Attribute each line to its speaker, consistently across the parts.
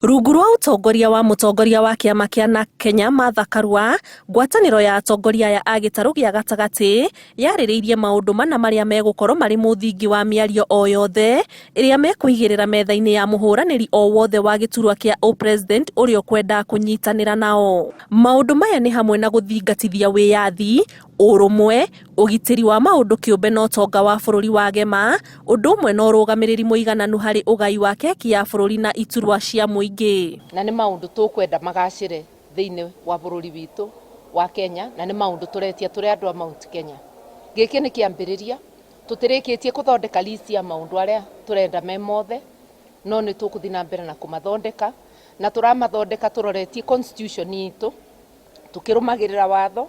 Speaker 1: Rungu rwa ũtongoria wa mũtongoria wa kĩama kĩa Narc Kenya Martha Karua, ngwatanĩro ya atongoria aya a gĩtarũ gĩa gatagatĩ yarĩrĩirie maũndũ mana marĩa megũkorwo marĩ mũthingi wa mĩario o yothe ĩrĩa mekũigĩrĩra metha-inĩ ya mũhũranĩri o wothe wa gĩturwa kĩa ũ-president ũrĩa ũkwenda kũnyitanĩra nao. Maũndũ maya nĩ hamwe na gũthingatithia wĩyathi, ũrũmwe, ũgitĩri wa maũndũ kĩũmbe na ũtonga wa bũrũri wa gema, ũndũ ũmwe na ũrũgamĩrĩri mũigananu harĩ ũgai wa keki ya bũrũri na iturwa cia mũingĩ.
Speaker 2: Na nĩ maũndũ tũkwenda magacĩre thĩinĩ wa bũrũri witũ wa Kenya, na nĩ maũndũ tũretia tũrĩ andũ a Mount Kenya. Gĩkĩ nĩ kĩambĩrĩria, tũtirĩkĩtie kũthondeka list ya maũndũ arĩa tũrenda me mothe, no nĩ tũkũthiĩ na mbere na kũmathondeka, na tũramathondeka tũroretie constitution itũ, tũkĩrũmagĩrĩra watho,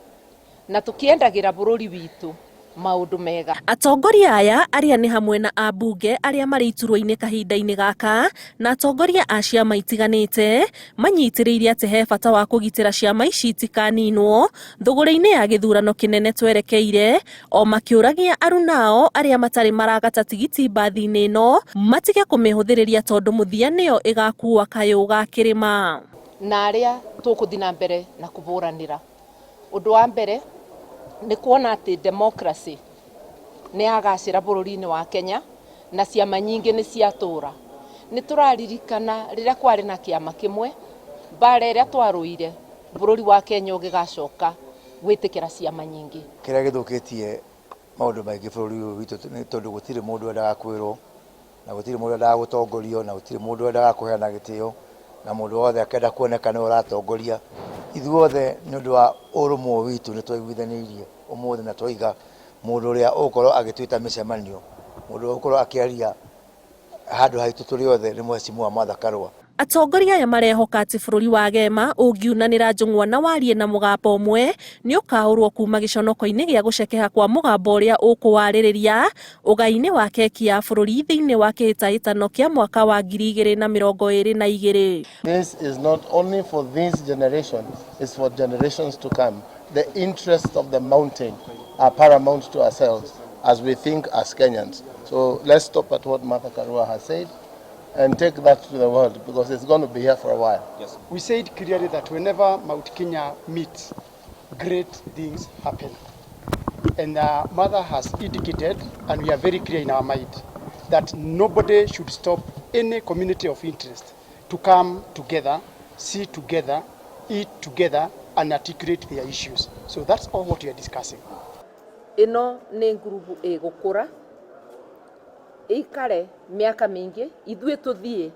Speaker 2: na tũkĩendagĩra bũrũri witũ maũndũ mega.
Speaker 1: Atongoria aya arĩa nĩ hamwe na ambunge arĩa marĩ iturwa-inĩ kahinda-inĩ gaka na atongoria a ciama itiganĩte manyitĩrĩire atĩ he bata wa kũgitĩra ciama ici itikaninwo thũgũrĩ-inĩ ya gĩthurano kĩnene twerekeire o makĩũragia arunao arĩa matarĩ maragata tigiti mbathi-inĩ ĩno matige kũmĩhũthĩrĩria tondũ mũthia nĩyo ĩgakua kayũ ga kĩrĩma.
Speaker 2: Na arĩa tũkũthiĩ na mbere na kũbũranĩra. Ũndũ wa mbere nĩ kuona atĩ democracy nĩ yagacĩra bũrũri-inĩ wa Kenya na ciama nyingĩ nĩ ciatũra. Nĩ tũraririkana rĩrĩa kwarĩ na kĩama kĩmwe, mbara ĩrĩa twarũire bũrũri wa Kenya ũgĩgacoka gwĩtĩkĩra ciama nyingĩ.
Speaker 3: Kĩrĩa gĩthũkĩtie maũndũ maingĩ bũrũri ũyũ witũ nĩ tondũ gũtirĩ mũndũ wendaga kwĩrwo, na gũtirĩ mũndũ wendaga gũtongorio, na gũtirĩ mũndũ wendaga kũheana gĩtĩo, na mũndũ wothe akenda kuoneka nĩwe ũratongoria. Ithuothe nĩ ũndũ wa ũrũmwe witũ nĩ twaiguithanĩirie ũmũthĩ na twaiga mũndũ ũrĩa ũgũkorwo agĩtwĩta mĩcemanio, mũndũ ũrĩa ũgũkorwo akĩaria handũ haitũ tũrĩ othe nĩ Mheshimiwa Martha Karua.
Speaker 1: Atongoria aya marehoka atĩ bũrũri wa Gema ũngiunanĩra njũng'wa na warie na mũgambo ũmwe nĩ ũkaũrwo kuma gĩconoko-inĩ gĩa gũcekeha kwa mũgambo ũrĩa ũkũwarĩrĩria ũgai-inĩ wa keki ya bũrũri thĩinĩ wa kĩhĩtahĩtano kĩa mwaka wa 2022.
Speaker 4: This is not only for this generation, it's for generations to come. The interests of the mountain are paramount to ourselves as we think as Kenyans. So let's stop at what Martha Karua has said and take that to the world because it's going to be here for a while.
Speaker 5: Yes. We said clearly that whenever Mount Kenya meets, great things happen. And Mother has indicated, and we are very clear in our mind, that nobody should stop any community of interest to come together, see together, eat together, and articulate their issues. So that's all what we are discussing.
Speaker 2: Ĩno nĩ ngurubu ĩgũkũra ĩikare mĩaka mĩingĩ, ithuĩ tũthiĩ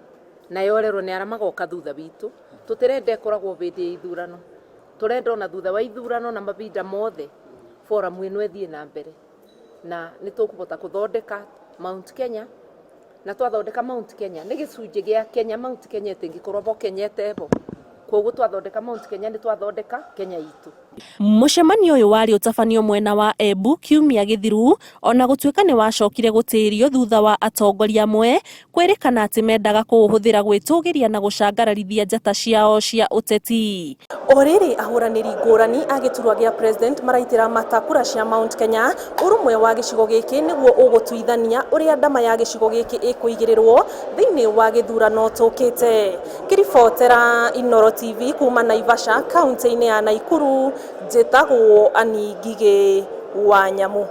Speaker 2: na yorerwo nĩ arĩa magoka thutha witũ. Tũtirenda ĩkoragwo hĩndĩ ya ithurano, tũrenda ona thutha wa ithurano na mahinda mothe forum ĩno ĩthiĩ na mbere, na nĩ tũkũhota kũthondeka Mount Kenya, na twathondeka Mount Kenya nĩ gĩcunjĩ gĩa Kenya. Mount Kenya ĩtingĩkorwo bo Kenya ĩtebo, koguo twathondeka Mount Kenya nĩ twathondeka Kenya itũ.
Speaker 1: Mũcemanio ũyũ warĩ ũtabanio mwena wa Embu kiumia gĩthiru, ona gũtuĩka nĩ wacokire gũtĩrio thutha wa atongoria amwe kwĩrĩkana atĩ mendaga kũũhũthĩra gwĩtũgĩria na gũcangararithia njata ciao cia ũteti. O rĩrĩ ahũranĩri ngũrani a gĩturwa gĩa president maraitĩra mata kura cia Mount Kenya, ũrũmwe wa gĩcigo gĩkĩ nĩguo ũgũtuithania ũrĩa ndama ya gĩcigo gĩkĩ ĩkũigĩrĩrwo thĩinĩ wa gĩthurano tũkĩte. Ngĩribotera Inooro TV kuma Naivasha kaunti-inĩ ya Naikuru, njĩtagwo Annie Ngigĩ wa Nyamu.